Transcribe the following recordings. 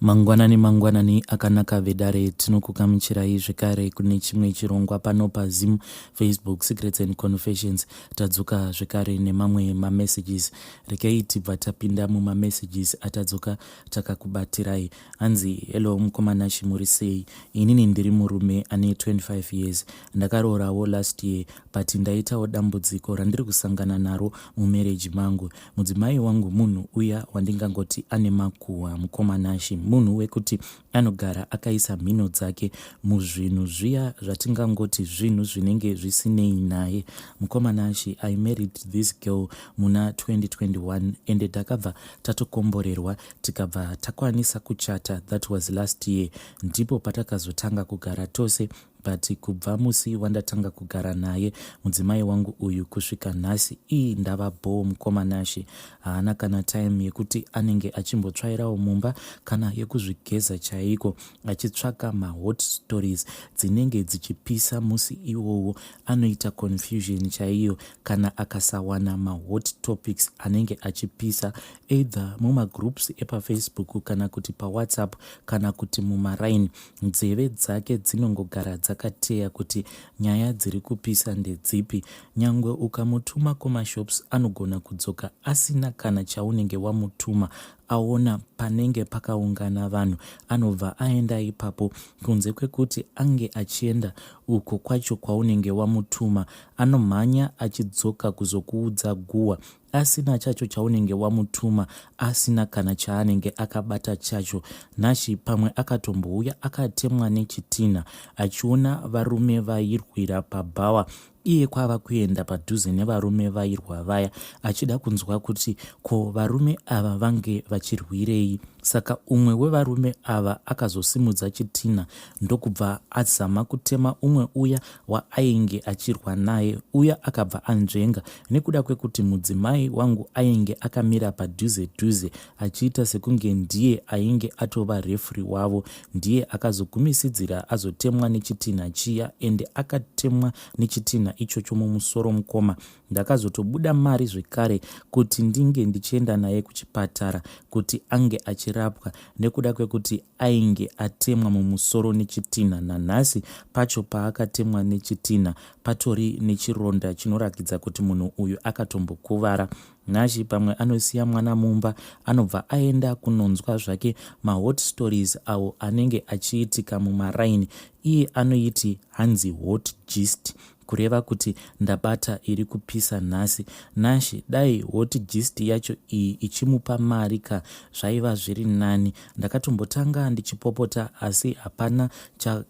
Mangwanani mangwanani akanaka vedare, tinokugamuchirai zvekare kune chimwe chirongwa pano paZim Facebook Secrets and Confessions. Tadzoka zvekare nemamwe mamessages. Rekei tibva tapinda mumamessages atadzoka takakubatirai. Hanzi, hello mukoma Nashi, muri sei? Inini ndiri murume ane 25 years, ndakaroorawo last year, but ndaitawo dambudziko randiri kusangana naro mumarriage mangu. Mudzimai wangu munhu uya wandingangoti ane makuhwa, mukoma Nashi. Munhu wekuti anogara akaisa mhino dzake muzvinhu zviya zvatingangoti zvinhu zvinenge zvisinei naye. Mukoma Nashi, I married this girl muna 2021 ende takabva tatokomborerwa, tikabva takwanisa kuchata. That was last year, ndipo patakazotanga kugara tose. But kubva musi wandatanga kugara naye mudzimai wangu uyu kusvika nhasi, ii, ndava bhoo, mukoma Nashi. Haana kana time yekuti anenge achimbotsvairawo mumba kana yekuzvigeza chaiko, achitsvaka mahot stories dzinenge dzichipisa musi iwowo. Anoita confusion chaiyo kana akasawana mahot topics anenge achipisa, either mumagroups epaFacebook kana kuti paWhatsApp kana kuti mumaraini. Nzeve dzake dzinongogara dzakateya kuti nyaya dziri kupisa ndedzipi. Nyangwe ukamutuma kumashops, anogona kudzoka asina kana chaunenge wamutuma. Aona panenge pakaungana vanhu, anobva aenda ipapo, kunze kwekuti ange achienda uko kwacho kwaunenge wamutuma. Anomhanya achidzoka kuzokuudza guhwa asina chacho chaunenge wamutuma, asina kana chaanenge akabata chacho. Nashi, pamwe akatombouya akatemwa nechitinha achiona varume vairwira pabhawa, iye kwava kuenda padhuze nevarume vairwa vaya achida kunzwa kuti ko varume ava vange vachirwirei. Saka umwe wevarume ava akazosimudza chitinha ndokubva azama kutema umwe uya waainge achirwa naye. Uya akabva anzvenga nekuda kwekuti mudzimai wangu ainge akamira padhuze dhuze achiita sekunge ndiye ainge atova referee wavo. Ndiye akazogumisidzira azotemwa nechitinha chiya, ende akatemwa nechitinha ichocho mumusoro. Mukoma, ndakazotobuda mari zvekare kuti ndinge ndichienda naye kuchipatara kuti ange achirapwa nekuda kwekuti ainge atemwa mumusoro nechitinha. Nanhasi pacho paakatemwa nechitinha patori nechironda chinorakidza kuti munhu uyu akatombokuvara. Nashi, pamwe anosiya mwana mumba, anobva aenda kunonzwa zvake mahot stories awo anenge achiitika mumaraini. Iye anoiti hanzi hot gist, kureva kuti ndabata iri kupisa nhasi. Nashi, dai hot gist yacho iyi ichimupa mari ka, zvaiva zviri nani. Ndakatombotanga ndichipopota, asi hapana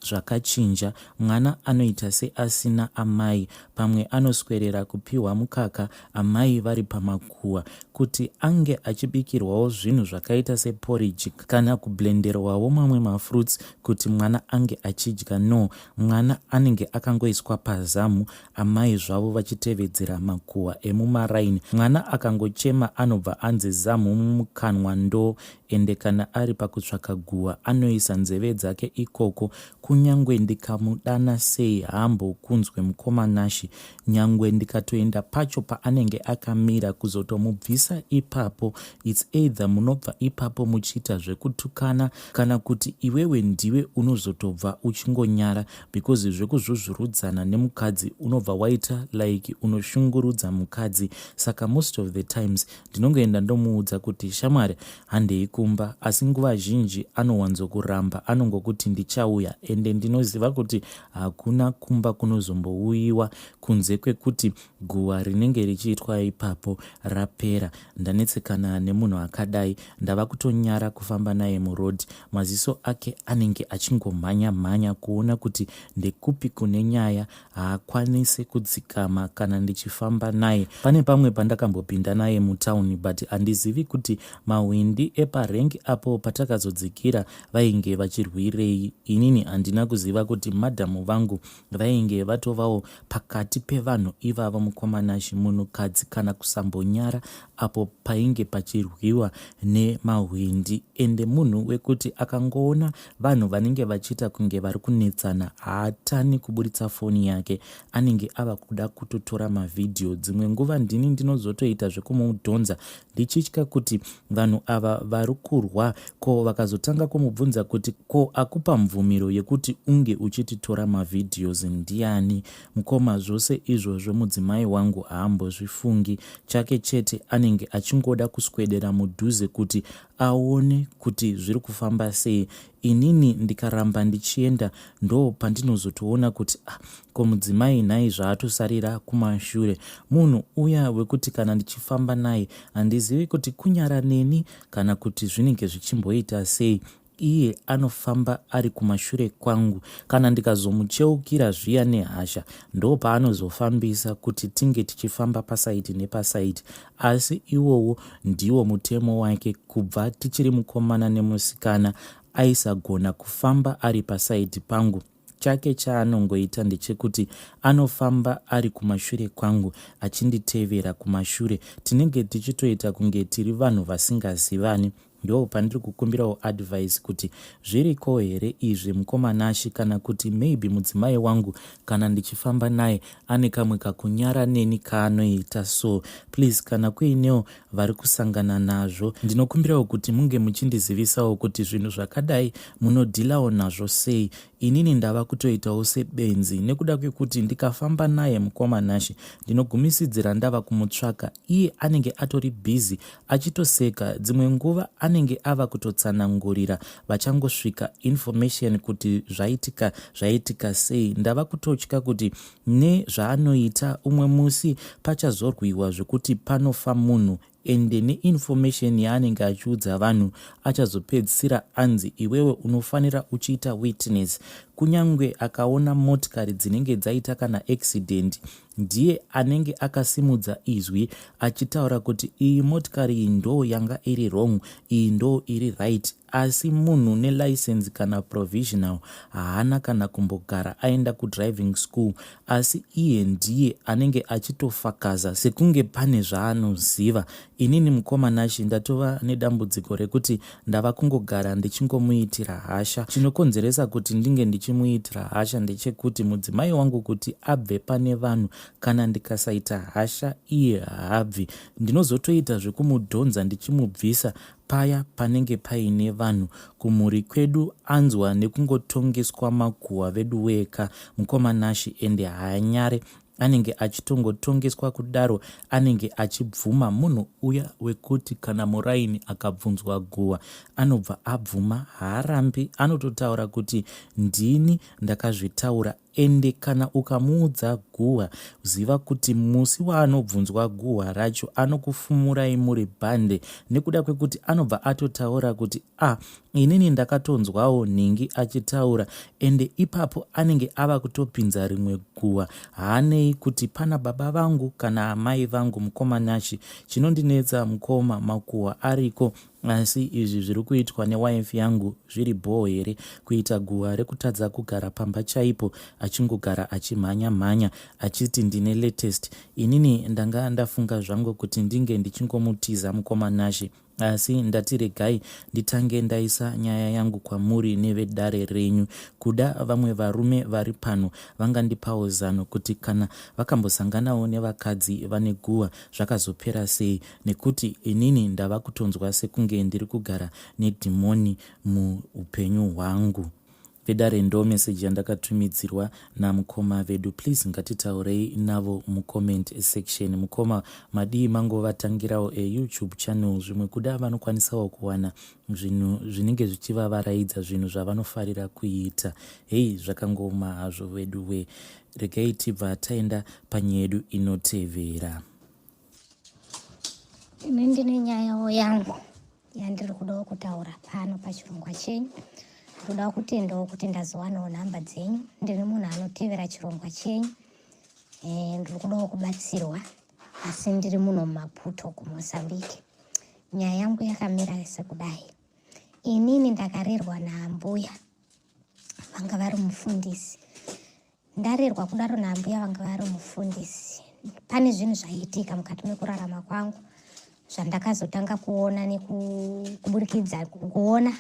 zvakachinja. Mwana anoita seasina amai. Pamwe anoswerera kupiwa mukaka amai vari pamakuhwa, kuti ange achibikirwawo zvinhu zvakaita seporridge kana kublenderwawo mamwe mafruits kuti mwana ange achidya. No, mwana anenge akangoiswa pazamu, amai zvavo vachitevedzera makuhwa emumaraini. Mwana akangochema, anobva anzi zamu mumukanwa ndo. Ende kana ari pakutsvaka guhwa, anoisa nzeve dzake ikoko. Kunyange ndikamudana sei, haambokunzwe, mukoma Nashi. Nyangwe ndikatoenda pacho paanenge akamira kuzotomubvisa ipapo, it's either munobva ipapo muchiita zvekutukana kana kuti iwewe ndiwe unozotobva uchingonyara, because zvekuzvuzvurudzana nemukadzi unobva waita like unoshungurudza mukadzi. Saka most of the times ndinongoenda ndomuudza kuti, "Shamwari, handei kumba," asi nguva zhinji anowanzokuramba, anongokuti, "Ndichauya," ende ndinoziva kuti hakuna kumba kunozombouyiwa kunze kwekuti guhwa rinenge richiitwa ipapo rapera. Ndanetsekana nemunhu akadai. Ndava kutonyara kufamba naye murodhi. Maziso ake anenge achingomhanya mhanya kuona kuti ndekupi kune nyaya. Haakwanisi kudzikama kana ndichifamba naye. Pane pamwe pandakambopinda naye mutauni, but handizivi kuti mahwindi eparengi apo patakazodzikira vainge vachirwirei. Inini handina kuziva kuti madhamu vangu vainge vatovawo pakati pevanhu ivavo. Mukoma Nashi, munhukadzi kana kusambonyara apo painge pachirwiwa nemahwindi. Ende munhu wekuti akangoona vanhu vanenge vachiita kunge vari kunetsana, haatani kuburitsa foni yake. Anenge ava kuda kutotora mavhidhiyo. Dzimwe nguva ndini ndinozotoita zvekumudhonza ndichitya kuti vanhu ava vari kurwa ko vakazotanga kumubvunza kuti ko akupa mvumiro yekuti unge uchititora mavideos ndiani? Mukoma zvose izvozvo mudzimai wangu haambozvifungi. Chake chete anenge achingoda kuswedera mudhuze kuti aone kuti zviri kufamba sei. Inini ndikaramba ndichienda ndopandinozotoona kuti ah, ko mudzimai nhai zvaatosarira kumashure. Munhu uya wekuti kana ndichifamba naye handizivi kuti kunyara neni kana kuti zvinenge zvichimboita sei. Iye anofamba ari kumashure kwangu. Kana ndikazomucheukira zviya nehasha ndopaanozofambisa kuti tinge tichifamba pasaidi nepasaidi. Asi iwowo ndiwo mutemo wake kubva tichiri mukomana nemusikana aisagona kufamba ari pasaidi pangu. Chake chaanongoita ndechekuti anofamba ari kumashure kwangu achinditevera kumashure. Tinenge tichitoita kunge tiri vanhu vasingazivani. Ndoo pandiri kukumbirawo advice kuti zviriko here izvi mukoma Nashy kana kuti maybe mudzimai wangu kana ndichifamba naye ane kamwe kakunyara neni kaanoita so please kana kuinewo vari kusangana nazvo ndinokumbirawo kuti munge muchindizivisawo kuti zvinhu zvakadai munodhilawo nazvo sei Inini ndava kutoitawo sebenzi nekuda kwekuti ndikafamba naye mukoma Nashe ndinogumisidzira ndava kumutsvaka iye anenge atori busy achitoseka dzimwe nguva anenge ava kutotsanangurira vachangosvika information kuti zvaitika zvaitika sei ndava kutotya kuti nezvaanoita umwe musi pachazorwiwa zvekuti panofa munhu Ende neinformation yaanenge achiudza vanhu achazopedzisira anzi iwewe unofanira uchiita witness. Kunyangwe akaona motikari dzinenge dzaita kana accident ndiye anenge akasimudza izwi achitaura kuti iyi motikari iyi ndoo yanga iri wrong iyi ndoo iri right. Asi munhu nelicense kana provisional haana kana kumbogara aenda kudriving school asi iye ndiye anenge achitofakaza sekunge pane zvaanoziva. Inini mukoma Nashy ndatova nedambudziko rekuti ndava kungogara ndichingomuitira hasha. Chinokonzeresa kuti ndinge ndichimuitira hasha ndechekuti mudzimai wangu kuti abve pane vanhu kana ndikasaita hasha iye haabvi. Ndinozotoita zvekumudhonza ndichimubvisa Paya panenge paine vanhu kumhuri kwedu anzwa nekungotongeswa makuhwa veduwee ka mukoma Nashy ende haanyare anenge achitongotongeswa kudaro anenge achibvuma munhu uya wekuti kana muraini akabvunzwa guhwa anobva abvuma haarambi anototaura kuti ndini ndakazvitaura Ende kana ukamuudza guhwa ziva kuti musi waanobvunzwa guhwa racho anokufumurai muri bhande nekuda kwekuti anobva atotaura kuti ah inini ndakatonzwawo nhingi achitaura ende ipapo anenge ava kutopinza rimwe guhwa haanei kuti pana baba vangu kana amai vangu mukoma Nashy chinondinetsa mukoma makuhwa ariko Asi izvi zviri kuitwa newife yangu zviri bhoo here? Kuita guhwa rekutadza kugara pamba chaipo achingogara achimhanya mhanya achiti ndine latest. Inini ndanga ndafunga zvangu kuti ndinge ndichingomutiza mukoma Nashe asi ndati regai nditange ndaisa nyaya yangu kwamuri nevedare renyu. Kuda vamwe varume vari pano vangandipawo zano kuti kana vakambosanganawo nevakadzi vane guhwa zvakazopera sei nekuti inini ndava kutonzwa sekunge ndiri kugara nedhimoni muupenyu hwangu. Vedare ndo message yandakatumidzirwa namukoma vedu please ngatitaurei navo mucomment section. Mukoma madii mangovatangirawo a YouTube channel zvimwe kuda vanokwanisawo kuwana zvinhu zvinenge zvichivavaraidza zvinhu zvavanofarira kuita. Hey zvakangooma hazvo veduwe. Regai tibva taenda panyaya yedu inotevera. Ini ndine nyayawo yangu yandiri kudawo kutaura pano pachirongwa chenyu. Ndoda kutendawo kuti ndazowanawo nhamba dzenyu. Ndiri munhu anotevera chirongwa chenyu. Eh, ndiri kudawo kubatsirwa asi ndiri muno muMaputo kuMozambique. Nyaya yangu yakamira sekudai. Inini ndakarerwa naambuya vanga vari mufundisi. Ndarerwa kudaro naambuya vanga vari mufundisi. Pane zvinhu zvaiitika mukati mekurarama kwangu zvandakazotanga kuona nekuburikidza kuona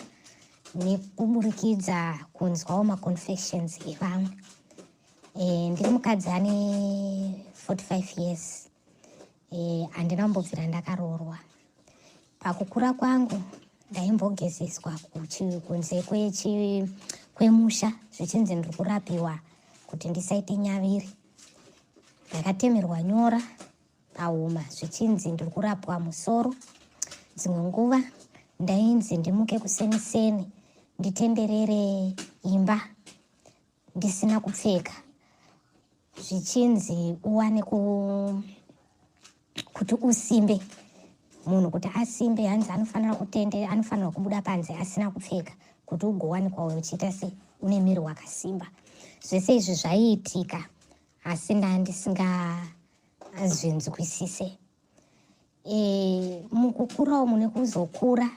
nekuburikidza kunzwawo maconfessions evamwe. E, ndiri mukadzi ane 45 years. E, handina kumbobvira ndakaroorwa. Pakukura kwangu ndaimbogezeswa kunze kwemusha zvichinzi ndiri kurapiwa kuti ndisaite nyaviri. Ndakatemerwa nyora pahuma zvichinzi ndiri kurapwa musoro. Dzimwe nguva ndainzi ndimuke kuseniseni nditenderere imba ndisina kupfeka zvichinzi uwane ku kuti usimbe munhu kuti asimbe hanzi anofanira kutende anofanirwa kubuda panze asina kupfeka kuti ugowanikwa uchiita se une miri wakasimba. Zvese izvi zvaiitika asi ndandisingazvinzwisise. E, mukukurawo mune kuzokura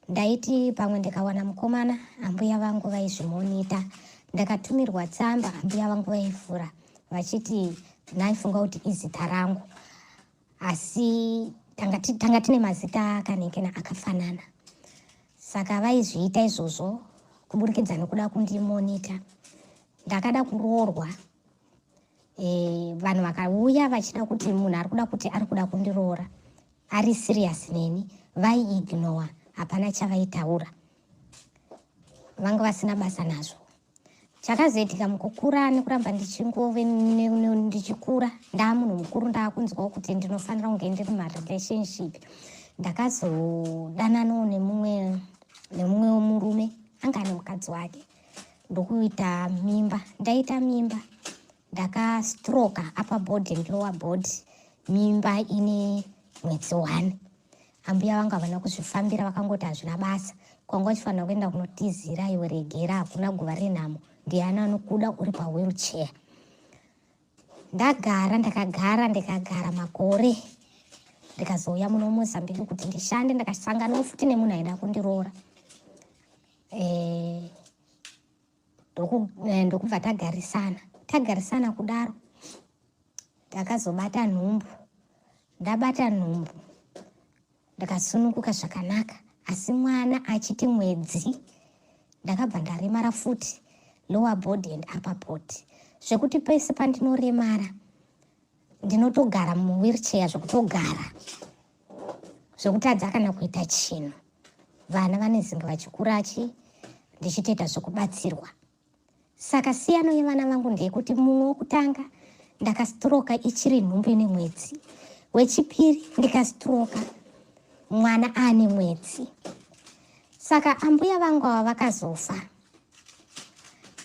ndaiti pamwe ndikawana mukomana ambuya vangu vaizvimonita. Ndakatumirwa tsamba ambuya vangu vaivhura vachiti ndaifunga kuti izita rangu asi tanga, tanga tine mazita akanekena akafanana saka vaizviita izvozvo kuburikidza nekuda kundimonita. Ndakada kuroorwa e, vanhu vakauya vachida kuti munhu ari kuda kuti ari kuda kundiroora ari serious neni vaiignowa hapana chavaitaura vanga vasina basa nazvo. Chakazoitika mukukura nekuramba ndichingove ndichikura ndaamunhu mukuru ndaakunzwawo kuti ndinofanira kunge ndiri marelationship. Ndakazodananawo nemumwe nemumwewo murume anga ane mukadzi wake ndokuita mimba. Ndaita mimba ndakastroka upper body and lower body mimba ine mwedzi one. Ambuya vangu havana kuzvifambira vakangoti hazvina basa kwanga uchifanira kuenda kunotizira iwe regera hakuna guva renhamo ndiani anokuda uri pawheelchair. Ndagara ndakagara ndikagara makore ndikazouya muno Mozambique kuti ndishande ndakasanganawo futi nemunhu aida kundiroora eh, ndokubva tagarisana tagarisana kudaro ndakazobata nhumbu ndabata nhumbu ndakasununguka zvakanaka asi mwana achiti mwedzi ndakabva ndaremara futi lower body and upper body zvekuti pese pandinoremara ndinotogara muwheelchair zvekutogara zvekutadza kana kuita chinhu. Vana vanezinga vachikura chi ndichitoita zvekubatsirwa. Saka siyano yevana vangu ndeyekuti mumwe wekutanga ndakastroka ichiri nhumbu ine mwedzi, wechipiri ndikastroka mwana aane mwedzi. Saka ambuya vangu ava vakazofa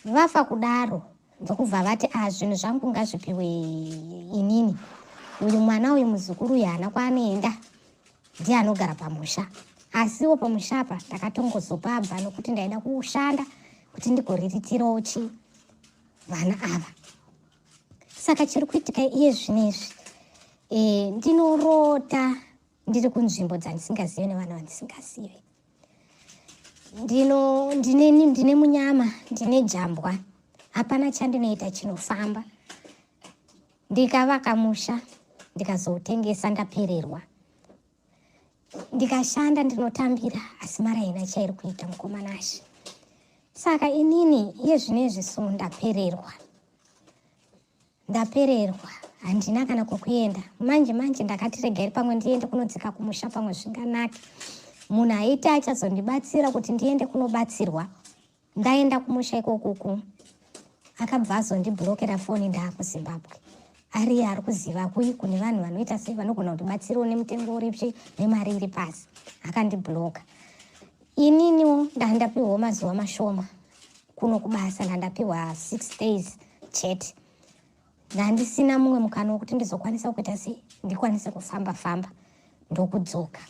vafa kudaro ndokubva vati ah zvinhu zvangu ngazvipiwe inini uyu mwana uyu muzukuru uyu haana kwaanoenda ndiye anogara pamusha asiwo pamusha apa ndakatongozopabva nokuti ndaida kushanda kuti ndigoriritirawo chi vana ava. Saka chiri kuitika iye zvinezvi e, ndinorota ndiri kunzvimbo dzandisingazive nevana vandisingazive. Ndino ndine ndine munyama ndine jambwa hapana chandinoita chinofamba. Ndikavaka musha ndikazoutengesa ndapererwa. Ndikashanda ndinotambira asi mari haina chairi kuita mukoma Nashe. Saka inini iye zvinezvi so ndapererwa. Ndapererwa handina kana kwekuenda. Manje manje ndakati regai pamwe ndiende kunodzika kumusha pamwe zvinganake. Munhu aiti achazondibatsira kuti ndiende kunobatsirwa. Ndaenda kumusha ikokuku akabva azondiblockera foni ndaakuZimbabwe. Ariye ari kuziva kui kune vanhu vanoita sei vanogona kundibatsirawo nemutengo uripi nemari iri pasi. Akandiblocka. Ininiwo ndandapiwawo mazuva mashoma kuno kubasa ndandapiwa 6 days chete. Ndandisina mumwe mukana wekuti ndizokwanisa kuita sei ndikwanise kufamba famba ndokudzoka.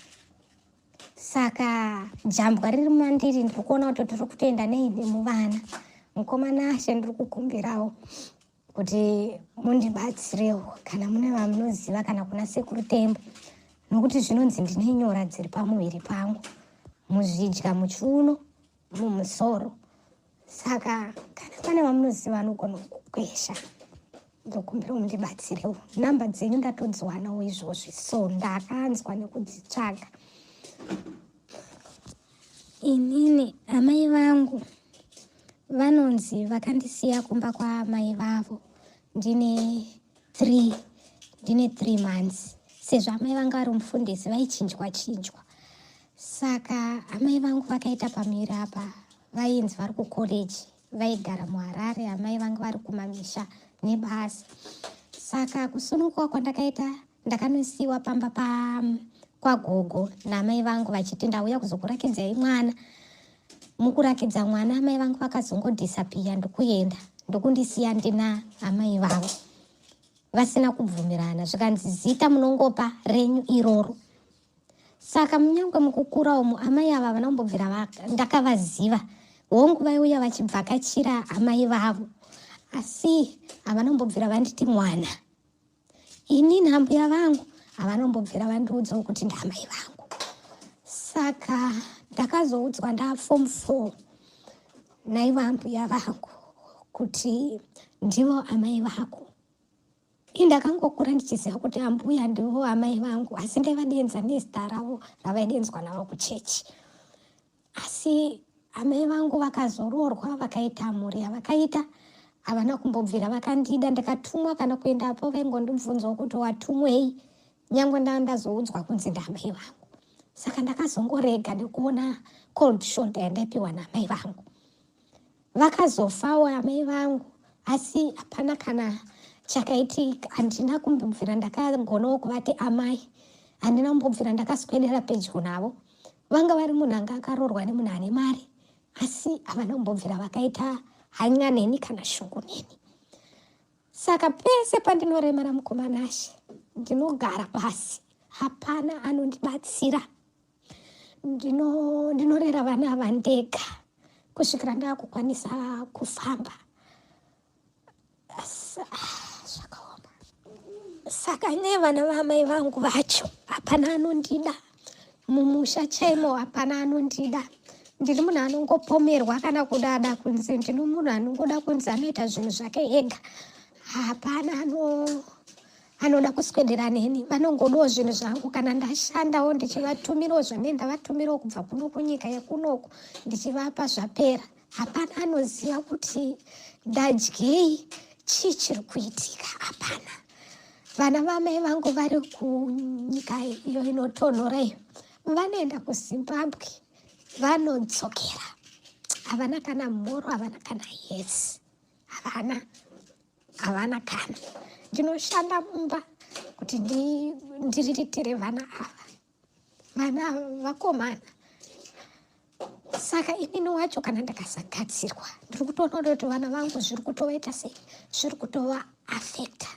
Saka jambwa riri mandiri ndiri kuona kuti tiri kutoenda nei nemuvana. Mukoma Nashe ndiri kukumbirawo kuti mundibatsirewo kana mune vamunoziva kana kuna Sekuru Tembo nokuti zvinonzi ndine nyora dziri pamuviri pangu muzvidya muchiuno mumusoro. Saka kana pane vamunoziva vanogona kukwesha ndokumbira mundibatsirewo. Namba dzenyu ndatodziwanawo izvozvi so ndakanzwa nekudzitsvaga. Inini amai vangu vanonzi vakandisiya kumba kwaamai vavo. ndine 3 ndine 3 months sezvo amai vanga vari mufundisi vaichinjwa chinjwa. Saka amai vangu vakaita pamiri apa vainzi vari kukoleji vaigara muHarare, amai vangu vari kumamisha nebasa. Saka kusununguka kwandakaita ndakanosiiwa pamba pa kwagogo naamai vangu vachiti ndauya kuzokurakidzai mwana. Mukurakidza mwana amai vangu vakazongodhisapiya ndokuenda ndokundisiya ndina amai vavo vasina kubvumirana zvikanzi zita munongopa renyu iroro. Saka munyangwe mukukura umu amai ava havana kumbobvira ndakavaziva. Hongu vaiuya vachibvakachira amai vavo asi havana kumbobvira vanditi mwana. Inini ambuya vangu havana kumbobvira vandiudzawo kuti ndaamai vangu. Saka ndakazoudzwa ndaform 4 naivo ambuya vangu kuti ndivo amai vako. Ini ndakangokura ndichiziva kuti ambuya ndivo amai vangu asi ndaivadenza nezita ravo ravaidenzwa navo kuchechi. Asi amai vangu vakazoroorwa vakaita mhuri yavakaita havana kumbobvira vakandida. Ndikatumwa kana kuendapo vaingondibvunzawo kuti watumwei nyangwe ndanga ndazoudzwa kunzi ndaamai vangu. Saka ndakazongorega nekuona cold shoulder yandaipiwa naamai vangu. Vakazofawo amai vangu asi hapana kana chakaitika. Handina kumbobvira ndakagonawo kuvati amai, handina kumbobvira ndakaswedera pedyo navo. Vanga vari munhu anga akaroorwa nemunhu ane mari asi havana kumbobvira vakaita hanya neni kana shungu neni. Saka pese pandinoremara mukoma Nashe ndinogara pasi, hapana anondibatsira. Ndinorera vana ava ndega kusvikira ndakukwanisa kufamba. Zvakaoma. Saka nevana vamai vangu vacho hapana anondida. Mumusha chaimo hapana anondida. Ndiri munhu anongopomerwa kana kudada kunzi ndino munhu anongoda kunzi anoita zvinhu zvake ega. Hapana anoda kuswedera neni, vanongodawo zvinhu zvangu. Kana ndashandawo ndichivatumirawo zvandinenge ndavatumirawo kubva kuno kunyika yekunoku ndichivapa zvapera. Hapana anoziva kuti ndadyei, chii chiri kuitika, hapana. Vana vamai vangu vari kunyika iyo inotonhora iyo, vanoenda kuZimbabwe vanodzokera, havana kana mhoro, havana kana yes, havana havana kana. Ndinoshanda mumba kuti ndiriritire vana ava, vana vakomana. Saka inini wacho kana ndakasagadzirwa ndiri kutoona kuti vana vangu zviri kutovaita sei, zviri kutova affecta.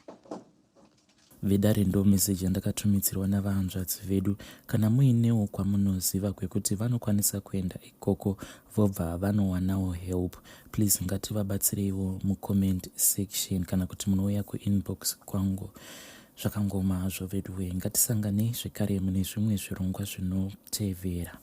Vedare ndo message yandakatumidzirwa navahanzvadzi vedu. Kana muinewo kwamunoziva kwekuti vanokwanisa kuenda ikoko vobva vanowanawo help please ngativabatsireiwo mucomment section kana kuti munouya kuinbox kwangu. Zvakangoma hazvo veduwee. Ngatisanganei zvekare mune zvimwe zvirongwa zvinotevera.